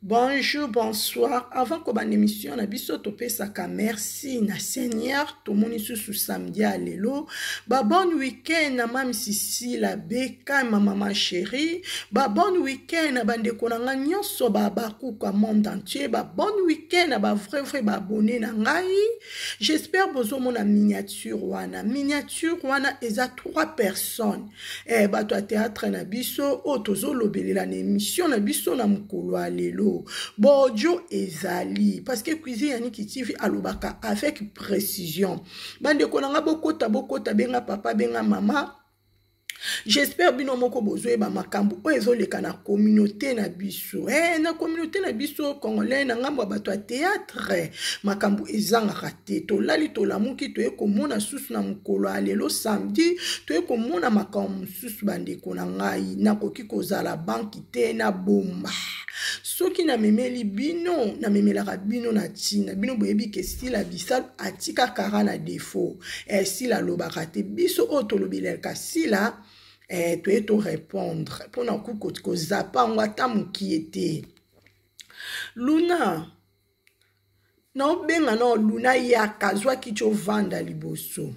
Bonjour, bonsoir. Avant kobanda émission na biso topesaka merci na Seigneur tomoni susu samedi ya lelo. Ba bon week-end na mami Sisi la BK ma maman chérie. Ba bon week-end na bandeko na nga nyonso ba bakuka monde entier. Ba bon week-end na ba vrai vrai ba abonné na ngai. J'espère bozomona miniature wana. Miniature wana eza trois personnes. Eh, bato ya théâtre na biso oyo tozolobelela na émission na biso na mokolo ya lelo bodio ezali parce que cuisine ya niki tv alobaka avec précision bandeko na nga bokota bokota benga papa benga mama j'espère bino moko bozoyeba makambo oyo ezoleka na communauté na biso eh, na communauté na biso congolais na ngambo ya bato ya théâtre makambo ezangaka te tolali tolamuki toye komona susu na mokolo ya lelo samedi toye komona makambo mosusu bandeko na ngai nakoki kozala banki te na bomba soki namemeli bino namemelaka bino na ntina bino boyebi ke sila bisalu atika kara na defaut eh, sila alobaka te biso oyo tolobelaka sila eh, toye to répondre mpona kozapa yango ata mokie te luna naobenga nao luna yaka zwa kiti ovanda liboso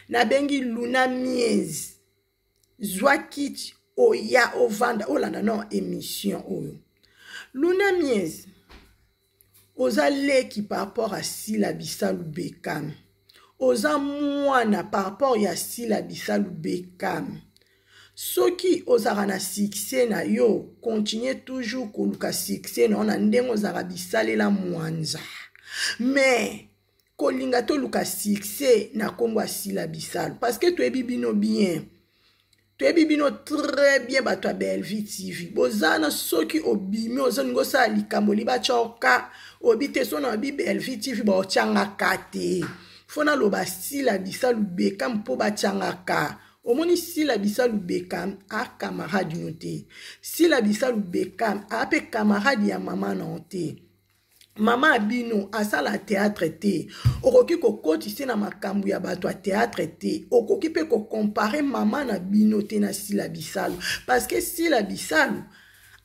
nabengi luna miezi zwa kiti oya ovanda olanda nao émission oyo luna miezi oza leki par rapport à sila bisalu bekam oza mwana par rapport ya sila bisalu bekam soki ozalaka na succès na yo continue toujours koluka succès na yo na ndenge ozalaka bisalela mwanza mais kolinga toluka succès na nkombo ya sila bisalu parce que toyebi bino bien toyebi bino très bien bato ya bellevie tv boza na soki obimi ozolinga osala likambo libatya oka oyebi te so na oyebi bellevie tv baotyanga ka te fo naloba sila bisalu beka mpo batyanga ka omoni sila bisalu bekam a camarade no te sila bisalu bekam a mpe camarade ya mama na yo te mama ya bino asala théâtre te okoki kokotise na makambo ya bato ya théâtre te okoki mpe kokompare mama na bino te na sila bisalu parce que sila bisalu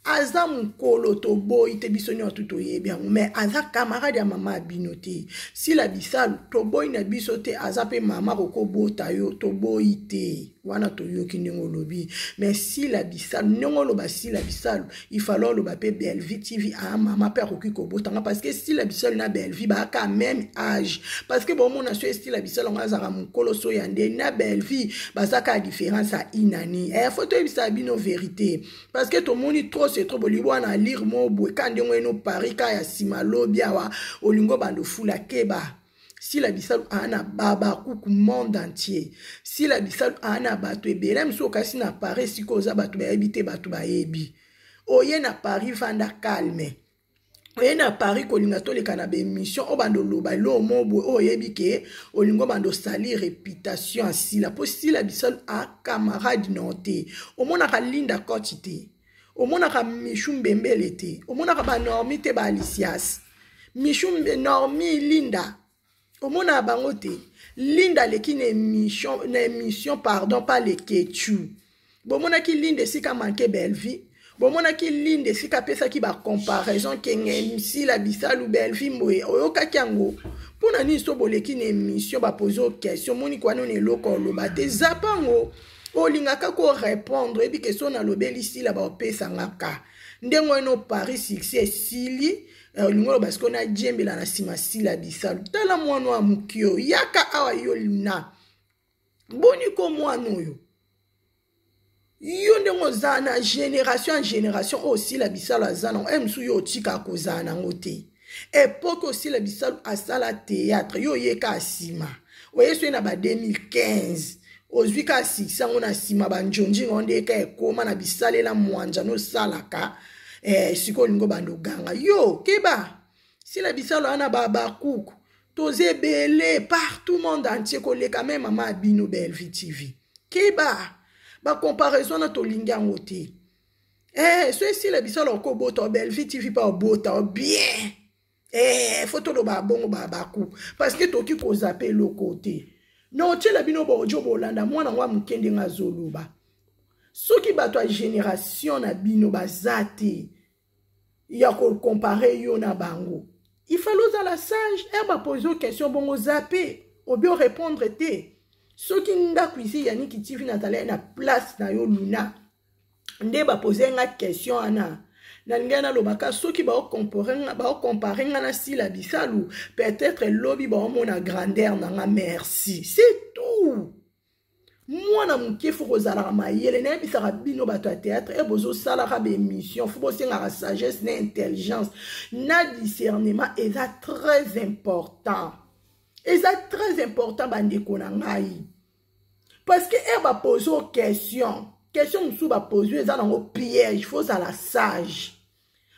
aza mokolo toboyi te biso nyonso tu toyebi yango mais aza camarade ya mama ya bino te sila bisalu toboyi na biso te aza mpe mama kokobota yo toboyi te wana toyoki ndenge olobi mais sila bisalu ndenge oloba sila bisalu ifalo oloba mpe bellevie tv aa mama mpe akoki kobotanga parce que sila bisalu na bellevie baaka même âge parce que bomona so esila bisalu yango azalaka mokolo so ya nde na bellevie baza kaka différence ya inani eh, fo toyebisa bino vérité parce que tomoni trop c'est trop bolingi wana lire mo boye ka ndenge oyeno paris ka ya nsima lobi awa olingi obanda ofula keba sila bisalu aa na babakuku monde entier sila bisalu aa na bato ebele mosusu okasi na paris sikoyo oza bato bayebi te bato bayebi oye na paris vanda calme oye na paris kolinga toleka na baémission oyo banda oloba eloo mo boye oyo oyebi ke olingi obanda osali réputation ya sila mpo sila bisalu a camarade no te omonaka linda cote te omonaka michu mbembele te omonaka banormi te baalisias michu normi linda omonaka bango te linda aleki na émission na émission pardon pas leketchu bomonaki linda esika manke bellevie bomonaki linda esika apesaki bacomparaison kenge msila bisalu bellevie mboye oyokaki yango mpo na nini so boleki na émission bapose o question omoni kwana na eloko oloba te zapa yango olingaka korépondre oyebi ke so nalobeli sila baopesanga ka ndenge wana paris succès esili Eh, olingi oloba sikoyo najembela na nsima sila bisalu tala mwana oyo ya moke oyo yaka awa yo lina boni ko mwana oyo yo ndenge oza na génération ya génération oyo osila bisalu aza nango e mosusu yo otikaka kozala nango te epoke osila bisalu asala théâtre yo oyeka nsima oye soki na ba 2015 ozwi kaka succès yango na nsima banjonjinga ngo nde eka ekoma na bisalela mwanja nosalaka eh, sikoyo olingi obanda oganga yo keba sila bisalo wana babakuku toza ebele partout monde entier koleka me mama ya bino belvi tv keba bacomparaison na tolingi yango te eh, so esila bisalo okobota belvi tv mpe obota bien eh, fo toloba bongo babaku parce que tokoki kozape eloko te na otyela bino baodio bolanda mwana yango ya moke ndenge azoloba soki bato ya génération na bino baza te ya kocompare yo na bango. Il fallait ozala sage. Ere bapose yo question bongo zape obi orépondre te. Soki nga cuisine ya Niki TV nazalaki na place na yo Luna, nde bapose nga question wana, nalingai nalobaka soki baocompare nga na Sila Bisalu, peut-être lobi baomona grandeur na nga. Merci, c'est tout. Mwana moke fo kozalaka mayele. Nayebisaka bino bato ya théâtre e bozosalaka baémission, fo bosengaka sagesse na intelligence na discernement. Eza très important, eza très important, bandeko na ngai, parce que ere bapose o question, question mosusu bapose eza nango piège. Fo ozala sage.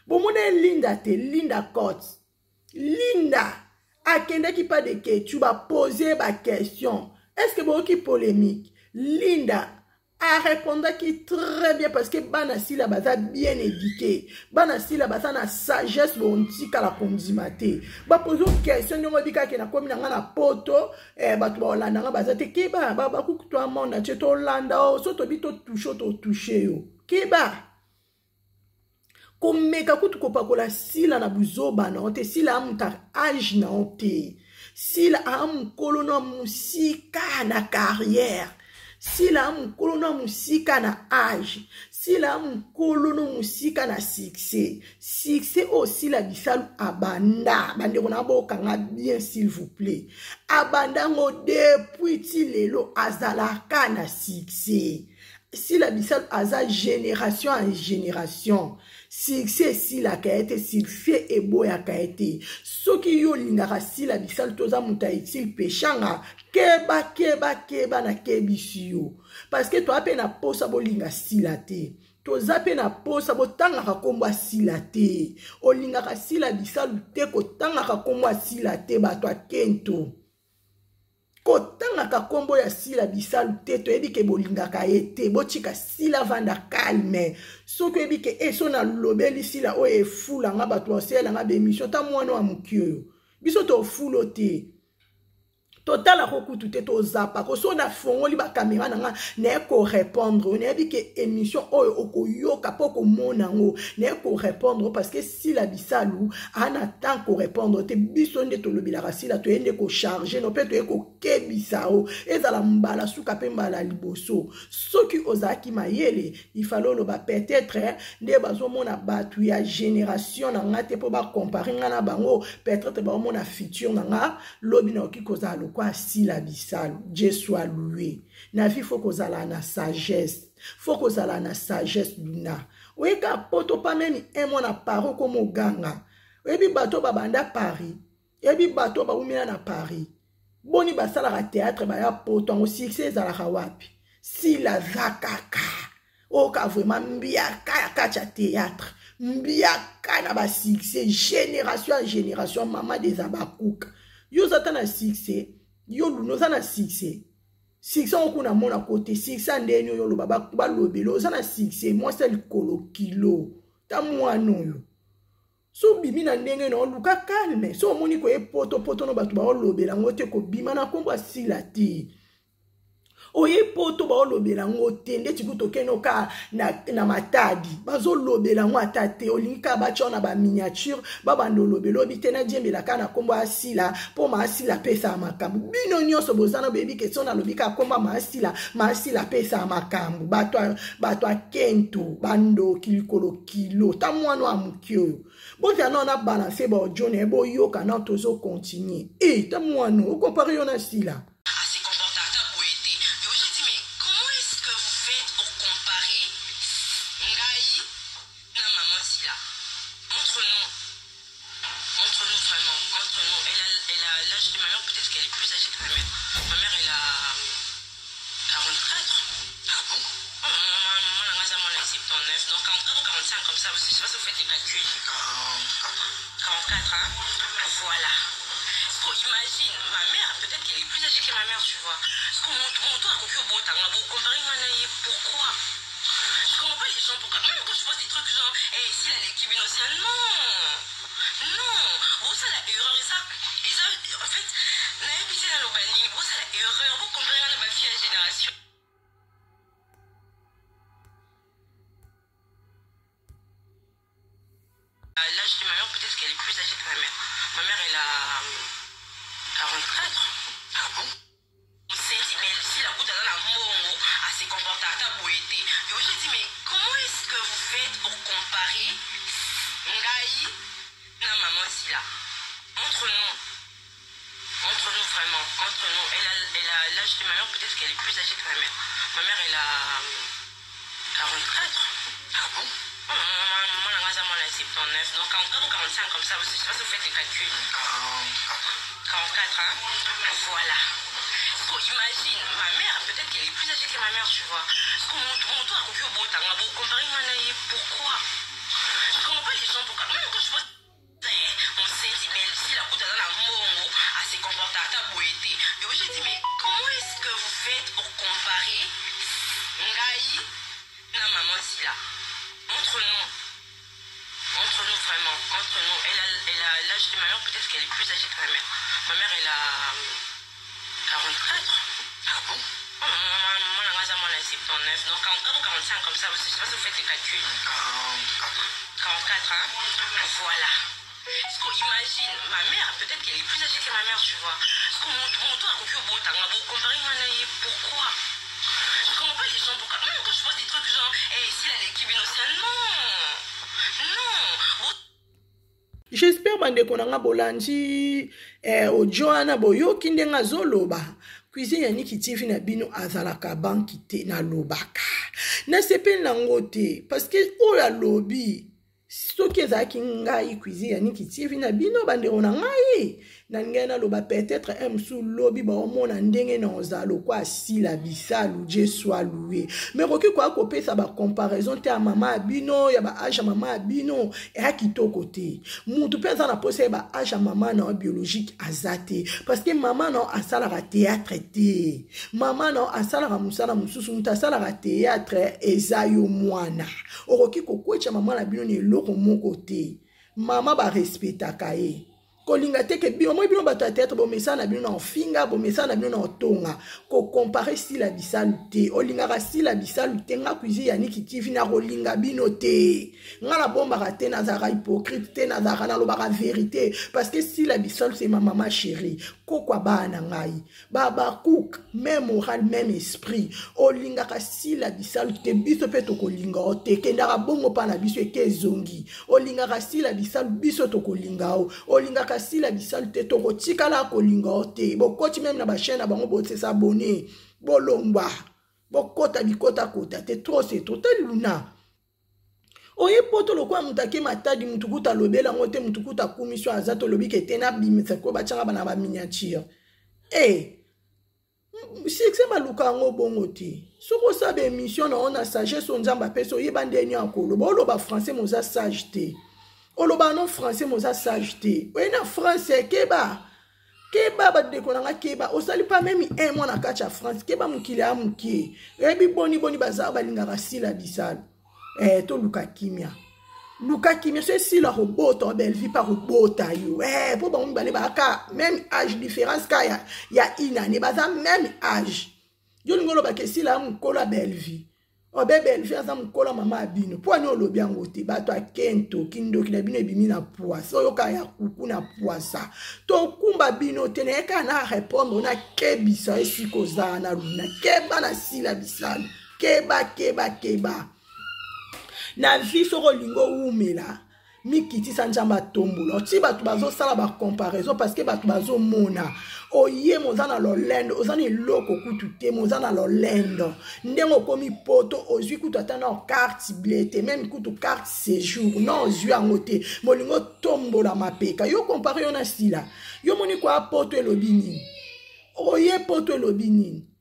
Bomona Linda te, Linda Cote, Linda akendaki pa de Ketu, bapose baquestion. Est ce que boyoki polémique? Linda arépondaki très bien, parce que bana Sila baza bien éduqué, bana Sila baza na sagesse. Bontikala kondima te. Bapose question ndenge oyebi kaka nakomi na nga na poto, bato baolanda nga baza te. Keba, bakukutu monde atie tolanda o so tobi totouche, totouche yo. Keba komeka kutu kopakola Sila na buzoba na yo te. Sila amuta age na yo te. Sila aa mokolo na mosika na carrière. Sila mokolo na mosika na age. Sila mokolo na mosika na succès. Succès oyo Sila Bisalu abanda, bandeko na bokanga bien, s'il vous plaît, abanda yango depuis ti lelo azalaka na succès. Sila Bisalu aza génération en génération. Succès esilaka ye te, succès eboyaka ye te. Soki yo olingaka Sila Bisalu to oza moto ya utile peshanga, keba, keba, keba, nakebisi yo, parce que toza mpe na posa bolinga Sila te, toza mpe na posa botangaka nkombo ya Sila te. Olingaka Sila Bisalu te, kotangaka nkombo ya Sila te. Bato akento kotangaka nkombo ya Sila Bisalu te. Toyebi ke bolingaka ye te, botika Sila vanda calme. Soki oyebi ke e so nalobeli Sila oyo efulanga bato basalelanga baémission, ta mwana ya moki oyo, biso tofulo te, totalako kutu te, tozapako. So nafongoli bakamera na nga, naye korépondre oyo, nayebi ke émission oyo okoyoka mpo komona yango, naye korépondre, parce que Sila Bisalu aa na temps korépondre te. Biso nde tolobelaka Sila, toye nde kocharge no mpe toye kokebisa o ezala mbala suka mpe mbala liboso. Soki ozalaki mayele, ifale oloba peut-être nde bazomona bato ya génération na nga te mpo bacompare nga na bango. Peut-être baomona futur na nga lobi, nakoki kozala lokwa Sila Bisalu. Dieu soit loué. Na vie fo kozala na sagesse, fo kozala na sagesse. Luna oyeka poto pa même un mois na Paris, okoma oganga. Oyebi bato babanda Paris, oyebi bato baumela na Paris boni basalaka théâtre, baya poto yango succès ezalaka wapi? Sila aza kaka oyoka vraiment mbiaka ya kati ya théâtre, mbiaka na basuccès génération ya génération. Mama des abakuka, yo oza ta na succès. Yo Luna oza na succès, succès yango kuna mona kote succès ndeni oyo oloba balobela oza na succès. Mwasi ya likolo kilo, ta mwana oyo, so obimi na ndenge na oluka calme. So omoni koye poto, poto no bato baolobela yango te, kobima na nkombo asila te. Oye poto baolobela yango te, ndeti kutu okende oka na Matadi, bazolobela yango ata te. Olingi kaka batya na baminiature, babanda olobela obi te. Nadiembela kaka na nkombo asila mpo maasila apesaka makambo. Bino nyonso boza na boyebi ke so nalobi kaka nkombo maasila, maasila apesaka makambo. Bato akento bandoki likolo kilo, ta mwana ya moki oyo, bozala nao na balance baaudio na ye, boyoka nao, tozocontinue. E ta mwana okompare yo na Sila. Se comporter ata boye te. Yo, j'ai dit, mais comment est-ce que vous faites pour comparer ngai na maman Sila? Entre nous, entre nous, vraiment, entre nous, elle a l'âge de ma mère, peut-être qu'elle est plus âgée que ma mère. Ma mère, elle a 44. Ah bon? Oh, maman, maman na nga mwana 79, donc 44 ou 45 comme ça, je sais pas si vous faites les calculs. 44, hein? Voilà. Bon, imagine, ma mère, peut-être qu'elle est plus âgée que ma mère, tu vois. Parce que mon toi, akoki obotanga, bo comparer nga na ye, pourquoi? Je comprends pas les gens, pourquoi. Même quand je pense des trucs genre, eh, si elle est qui, non. Non. Bon, ça, la erreur, et ça, en fait, nayebi te naloba nini, bon, ça, la erreur, bo comparer nga na bafille ya génération. L'âge de ma mère, peut-être qu'elle est plus âgée que ma mère. Ma mère, elle a 44. Ah bon On s'est dit, mais si la route dans la mongo, à se comporter à ta boîte. Et j'ai dit, mais comment est-ce que vous faites pour comparer Ngaï na maman Sila Entre nous. Entre nous, vraiment. Entre nous. Elle a, elle a l'âge de ma mère, peut-être qu'elle est plus âgée que ma mère. Ma mère, elle a 44. Ah bon Oh, maman, maman, maman, 79. Donc 44 ou 45, comme ça. Je sais pas si vous faites les calculs. 44. 44, hein Voilà. Parce que imagine, ma mère, peut-être qu'elle est plus âgée que ma mère, tu vois. Parce que mon, mon toit a coupé au beau temps. Comparer pourquoi Je comprends pas les gens, pourquoi. Même quand je vois on s'est dit, mais si la route dans la mongo, à se comporter à ta boîte. Et j'ai dit, mais comment est-ce que vous faites pour comparer Ngaï na maman Sila Entre nous. Entre nous, vraiment. Entre nous. Elle a, elle a l'âge de ma mère, peut-être qu'elle est plus âgée que ma mère. Ma mère, elle a 44. Ah bon Oh, maman, maman, maman, maman, 79. Donc 44 ou 45, comme ça. Je sais pas si vous faites les calculs. 44. 44, hein Voilà. Parce que imagine, ma mère, peut-être qu'elle est plus âgée que ma mère, tu vois. Parce que mon, mon toit a coupé au beau temps. Comparer pourquoi Je comprends pas les gens, pourquoi Même quand je vois des trucs genre, hey, si elle est non Non J'espère bandeko na nga bolandi eh, audio wana boyoki ndenge azoloba cuisine ya Niki TV na bino azalaka banki te nalobaka nasepeli nango te parce que oyo alobi soki ezalaki ngai cuisine ya Niki TV na bino bandeko na ngai nalingai naloba peut-être un mosusu lobi baomona ndenge na ozala lokwa asila bisalu je soit loué mais okoki koya kopesa bacomparaison te ya mama ya bino ya baage ya mama ya bino eya kitoko te mutu mpe aza na mposa ye baage ya mama na yo biologique aza te parce que mama na yo asalaka théâtre te mama na yo asalaka mosala mosusu moto asalaka théâtre eza yo mwana okoki kokwetya mama na bino na eloko moko te mama barespetaka ye kolinga te ke bino moi bino bato ya théâtre bomesana na bino na ofinga bomesana na bino na otonga kokompare sila bisalu te olingaka sila bisalu te nga cuisine ya niki tv nakolinga bino te nga nabombaka te nazalaka hypocrite te nazalaka nalobaka verité parce que sila bisalu c'est ma mama chérie kokwa bana na ngai babakouk même moral même esprit olingaka sila bisalu te biso mpe tokolinga yo te kendaka bongo mpa na biso eke ezongi olingaka sila bisalu biso tokolinga yo olingaka sila bisalu te tokotikala kolinga yo te bokoti meme na bachaine na bango bosesabone bolongwa bokota bikotakota te trop c'est trop te luna oye poto lokola moto ake matadi motu kuta alobela yango te motu kuta akumisi oyo aza tolobi ke te nabimisa ko batyanga bana baminiature e eh, succès baluka yango bongo te soki osala baémission na yo na sagesse oyo nzambe apesi oyeba ndeni ya koloba oloba français moza sage te oloba no français moza sage te oye na français keba keba bandeko na nga keba osali pa meme un mois na kati ya france keba mokili ya mokie oyebi boni boni baza balingaka sila bisalo eh, toluka kimia luka kimia so esila kobota bellevie mpe akobota yo eh, mpo bango mibale baaka meme age différence ka ya, ya une année baza meme age yo olingi olobaka esila ya mokolo ya bellevie obe bellevie aza mokolo ya mama ya bino mpo ani olobi yango te bato ya kento kindoki na bino ebimi na pwasa oyoka ya kuku na pwasa tokumba bino te naye kaka na répondre nakebisa esika ozala na luna keba na sila bisalo keba keba keba na vie soki olingi owumela mikitisa nzambe atombola oti bato bazosala bacomparaison parce que bato bazomona oye moza na lolendo oza na eloko kutu te moza na lolendo ndenge okomi poto ozwi kutu ata na carte ble te meme kutu carte séjour na ozwi yango te molingo otombola mapeka yo compare yo na sila yo moni kwa poto elobi nini oye poto elobi nini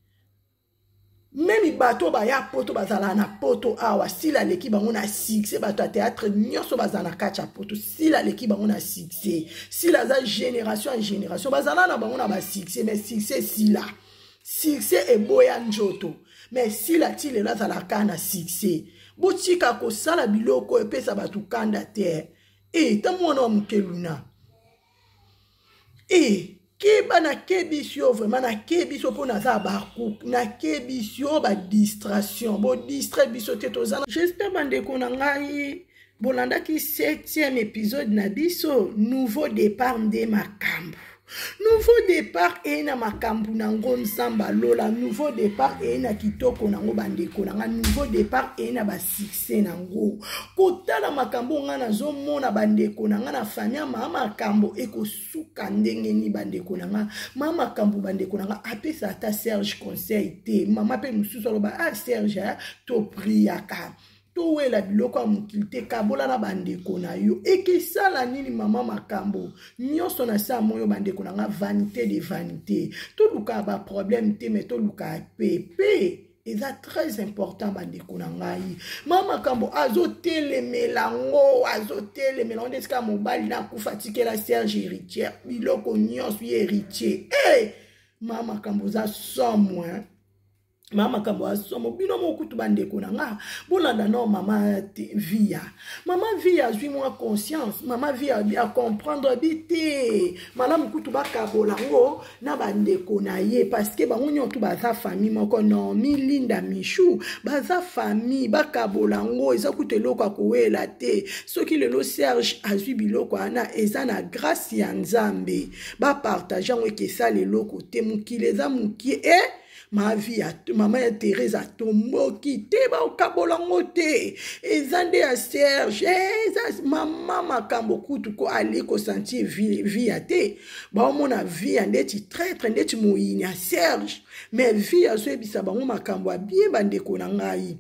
meme bato baya poto bazala na poto awa sila aleki bango na succès bato ya théâtre nyonso bazala na kati ya poto sila aleki bango na succès sila aza génération ya génération bazala na bango na basuccès mais succès sila succès eboya nzoto mais sila ti lelo azalaka na succès botika kosala biloko epesa bato kanda te e ta mwana wa moke luna e keba nakebisi yo vraiment nakebisi yo mpo naza bacook nakebisi yo badistraction bodistrait biso te toza j'espère bandeko na ngai. Bolandaki 7e épisode na biso, nouveau départ nde makambo. Nouveau départ eye na makambo nango, Nzambe alola. Nouveau départ eye na kitoko nango, bandeko na nga. Nouveau départ eye na basuccès nango. Kotala makambo nga nazomona, bandeko na nga, na famille ya mama makambo, ekosuka ndenge nini, bandeko na nga? Mama makambo, bandeko na nga, apesa ata Serge conseil te. Mama mpe mosusu aloba: "Ah Serge, topriaka, towela biloko ya mokili te, kabola na bandeko na yo." Ekesala nini? Mama makambo nyonso na sa moyo, bandeko na nga, vanité de vanité. Tolukaka baproblème te, mais tolukaka pepe, eza très important, bandeko na ngai. Ma makambo azotelemela ngo, azotelemela ngo nde esika mobali nakufa, atikela Serge héritière biloko nyonso, ye héritier. Hey! Ma makambo oza somo, mama makambo asomo. Bino mokutu, bandeko na nga, bolanda no mama Via. Mama Via azwi mwa conscience. Mama Via acomprendre bi te, malamu kutu bakabola ngo na bandeko na ye, parce que bango nyonso baza famille moko. Naomi, Linda, Michu baza famille. Bakabola ngo, eza kutu eloko ya kowela te. Soki lelo Serge azwi biloko wana, eza na grâce ya Nzambe. Bapartage yango, ekesala eloko te. Mokili eza mokie e mavi ya mama ya Therese atomboki te, bakabola ngo te, eza nde ya Serge. Eza mama makambo kutu ko ali kosentir Via te. Baomona Via ndeti traître, ndeti moyini ya Serge, mais Via azoyebisa bango makambo ya bien. Bandeko na ngai,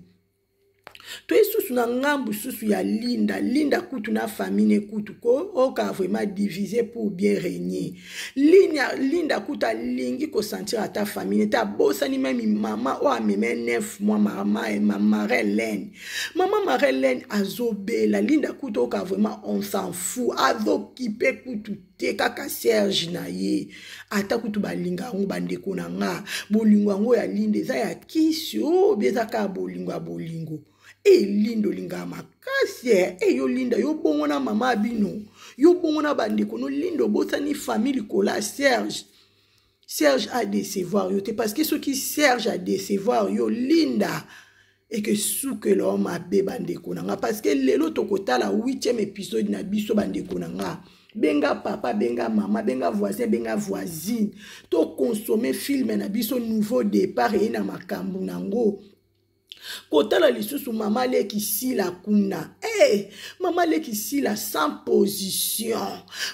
toye susu na ngambu susu ya Linda. Linda kutu na famille kutu ko oka vraiment diviser pour bien régner. Linda, Linda kutu alingi kosentir ata famille te, abosani même mama oyo ameme 9 mois, mama Marelene. Mama Marelene azobela. Linda kutu oka vraiment on s'en fout, azokipe kutu te, kaka Serge na ye. Ata kutu balinga yango, bandeko na nga, bolingo yango ya Linda eza ya kisi oyo bi eza kaka bolingo ya bolingo. E Linda, olingaka makasi e yo Linda, yo bongo na mama bino, yo bongo na bandeko no. Linda, obosani famille likolo ya Serge. Serge adécevoir yo te, parce que soki Serge adécevoir yo, Linda, eke sukela o mabe, bandeko na nga. Parce que lelo tokotala 8e épisode na biso, bandeko na nga. Benga papa, benga mama, benga voisin, benga voisine, tokonsome film na biso Nouveau Départ eye na makambo nango. Kotala lisusu mama leki Sila kuna. Hey, mama leki Sila sans position,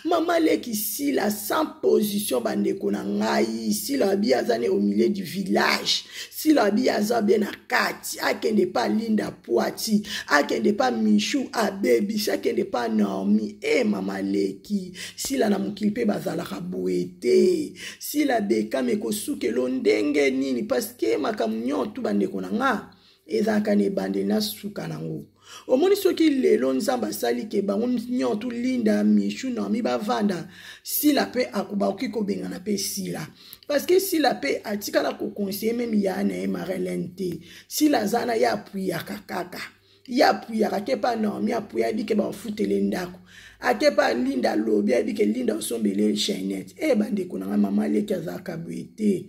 mama leki Sila sans position, bandeko na ngai. Sila abi aza ne au milieu du village. Sila abi aza bien na kati. Akende pa Linda Poati, akende pa Michu abebisi, akende pa Naomi. E mama leki Sila, na mokili mpe bazalaka boye te. Sila bekame, ekosukelo ndenge nini? Parce que makambo nyonso, bandeko na nga, ezalaka na ebandeli na suka nango. Omoni, soki lelo Nzambe asali ke bango nyonso, Linda, Michu, Naomi, bavanda, Sila mpe bakoki kobengana mpe Sila, parce que Sila mpe atikala koconseiller même ya na ye Marelene te. Sila aza na ye, apuyaka kaka ye, apuyaka ke pa Naomi, apuya, ayebi ke bafutele ndako. Ake pa Linda, alobi, ayebi ke Linda osombele chaînette. E bandeko na ngai, mama leki azalaka boye te.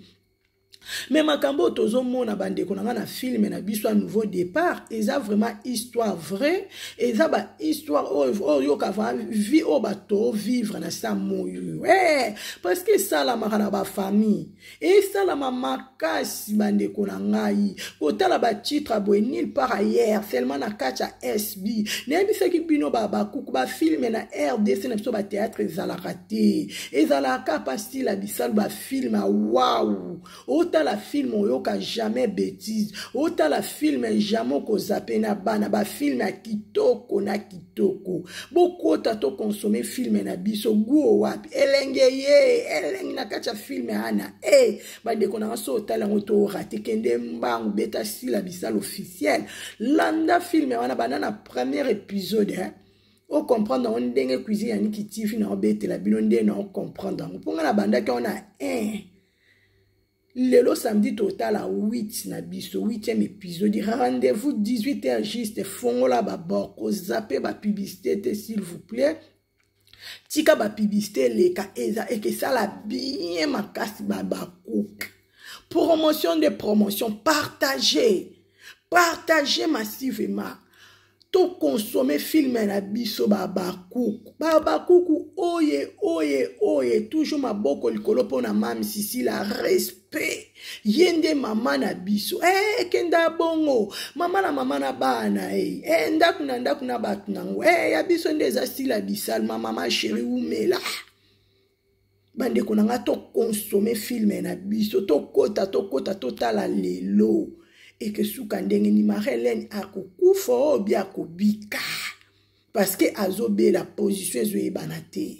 Mais makambo oyo tozomona, bandeko na ngai, na film na biso ya Nouveau Départ, eza vraiment histoire vraie. Eza bahistoire oyo oyoka vraiment vie oyo bato vivre na sa moi oyo, parce que esalamaka na bafamille, esalama makasi, bandeko na ngai. Kotala batitre boye nulle part ailleurs, seulement na kati ya SB. Nayebisaki bino, bakuku bafilm na RDC na biso, bathéâtre ezalaka te, ezalaka pa style ya bisalu. Bafilm ya wawu, otala film oyoka jamais bétise, otala film jamais okozape na bana. Bafilm ya kitoko na kitoko. Bokota tokonsome film na biso guo wapi elenge ye elenge na kati ya film wana. E bandeko na nga, so otala yango torate, kende mbangu, beta Sila Bisala officiel, landa film wana banda na premier épisode, eh? Ocomprendre yango ndenge Cuisine ya Niki TV na obetela bino nde na ocomprendre yango, mpo nga na bandaki yango na 1. Lelo samedi totala 8 na biso, 8e épisode. Rendez-vous 18 heures juste. Fongola babor, kozape bapublicité te, s'il vous plaît. Tika bapublicité eleka, eza ekesala bien makasi. Babakook promotion de promotion, partager, partager massivement. Tokonsome filme na biso babakuku, babakuku oye oye oye, toujours maboko likolo mpo na mami Sisila, respect ye nde mama na biso. Kenda bongo mama na mama na bana e ndako na ndako na bato nango ya biso nde eza Sila Bisalma, mama sheri umela. Bandeko na nga, tokonsome filme na biso, tokota tokota totala lelo ekesuka ndenge ni Marie Helene akokufa oyo bi akobika, parce que azobela, position ezoyebana te.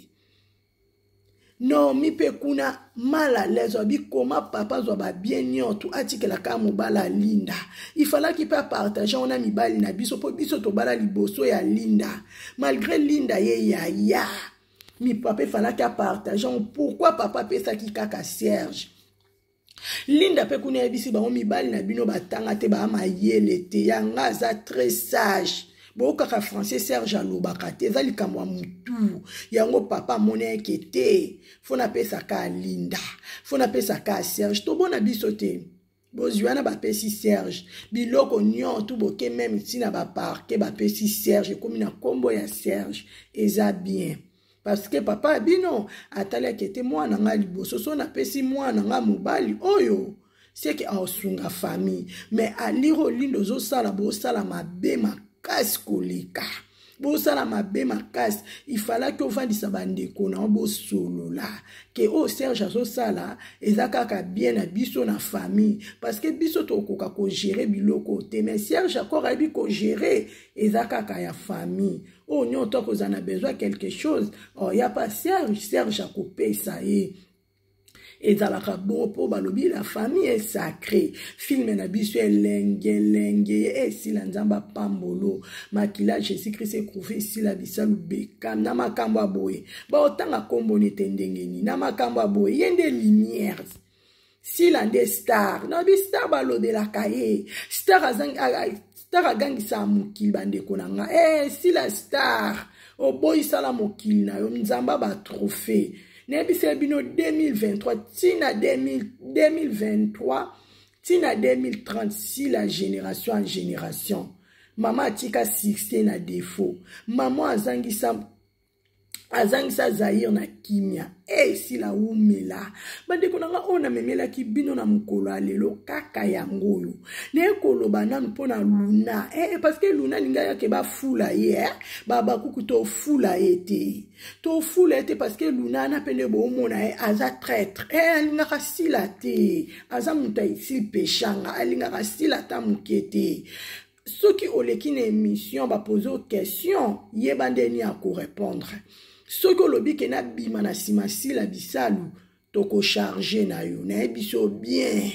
Naomi mpe kuna mal à l'aise, abi koma papa azwa babien nyonso atikelaka mobala Linda. Ifalaki mpe apartage wana mibali na biso, mpo biso tobala liboso ya Linda, malgré Linda ye yaya mi papa efalaki apartage yango. Pourquoi papa apesaki kaka Serge? Linda mpe kuna yebisi bango mibali na bino batanga te, baa mayele te, yanga aza très sage. Boyokaka français Serge alobaka te, eza likambo ya motu yango. Papa amoni eke te, fo napesaka Linda, fo napesaka Serge, tobona biso te. Bozwi wana bapesi Serge biloko nyonso, boke meme ntina baparke bapesi Serge, ekomi na nkombo ya Serge. Eza bien parce que papa ya bino atalaki ete mwana nga liboso, so napesi mwana nga mobali oyo seke aosunga famille. Mais alire olindo ozosala, bosala mabe makasi koleka, bosala mabe makasi. Ifalaki ovandisa bandeko na yo, bosolola ke oyo Serge azosala eza kaka bien na biso na famille, parce que biso tokoka kogere biloko te, mais Serge akor ayebi kogere, eza kaka ya famille. Oyo nyonso akozala na besoin quelque chose, oya pa Serge, Serge akopesa ye. Ezalaka bongo mpo balobi la famille est sacrée. Filme na biso elengelenge esila, Nzambe apambolo, makila Jésus Christ ekufi esila bisalu beka na makambo ya boye, baotanga nkombo nete ndenge nini na makambo ya boye. Ye nde lumière, Sila nde star na bi star, balobelaka ye star, star agangisaka mokili. Bandeko na nga, Sila star, oboyisala mokili na yo, Nzambe batrophée. Nayebisa bino 2023 ntina 2023 ntina 2030, Sila génération en génération. Mama atika succès na défaut, mama azangisa Zaire na kimia. Esila wumela. Bandeko na nga, oyo namemelaki bino na mokolo ya lelo kaka yango oyo. Naye koloba nanu mpo na Luna, parce que Luna alingi ayake bafula ye, Babakuku tofula ye te, tofula ye te, parce que Luna ana mpe nde boomona ye aza traître, alingaka Sila te, aza moto aisili peshanga, alingaka Sila ata moke te. Soki oleki na émission, bapose question, yeba ndeni ya korépondre. Soki olobi ke nabima na nsima Sila Bisalu, tokocharge na yo. Nayebi so bien,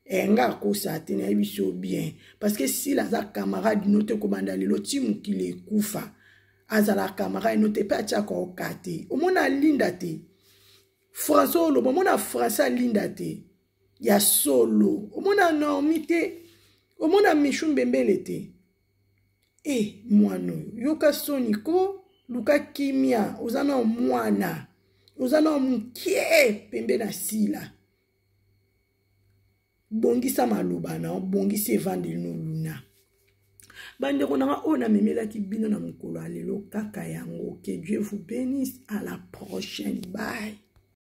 nga akosa te, nayebi so bien, parce que Sila aza camarade no te. Kobanda lelo ti mokili ekufa, azala camarade no te, mpe atiaka oka te. Omona Alinda te, François oloba, omona Français Alinda te ya solo, omona Naomi te, omona Mishu Mbembele te. Mwana oyo, yoka soni ko, luka kimia, oza na mwana, oza na mokie pembe na Sila. Bongisa maloba na bongisa evandeli no Luna. Bandeko na nga, oyo namemelaki bino na mokolo ya lelo kaka yango. Que Dieu vous bénisse, à la prochaine, bye.